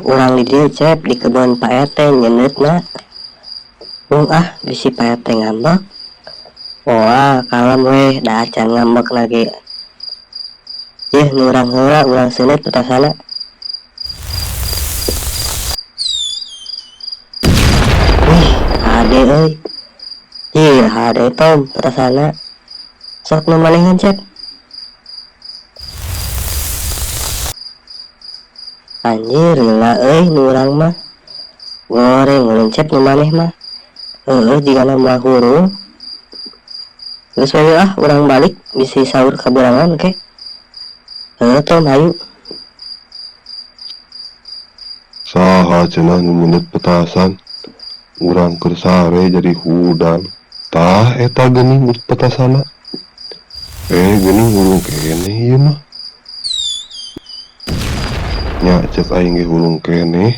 Tah, urang di dieu, Cep, di kebon Pak RT nyeundeutna. Embung ah, bisi Pak RT ngambek. Wah, kalem weh, da acan ngambek lagi. Yeuh, nu urang heula, urang seundeut petasana. Wih, hade euy. Ih, hade, Tom, petasana. Sok nu manehan, Cep. Anjir, lila euy nu urang mah. Goreng ulun, Cep, nu maneh mah. Heueuh, jigana moal hurung. Geus we ah, urang balik bisi sahur kaberangan ke. Heueuh, Tom, hayu. Saha cenah nu nyeundeut petasan? Urang keur sare jadi hudang. Tah, eta geuning petasana. Eh, geuning hurung keneh ieu mah. Nya, ceuk aing ge hurung keneh.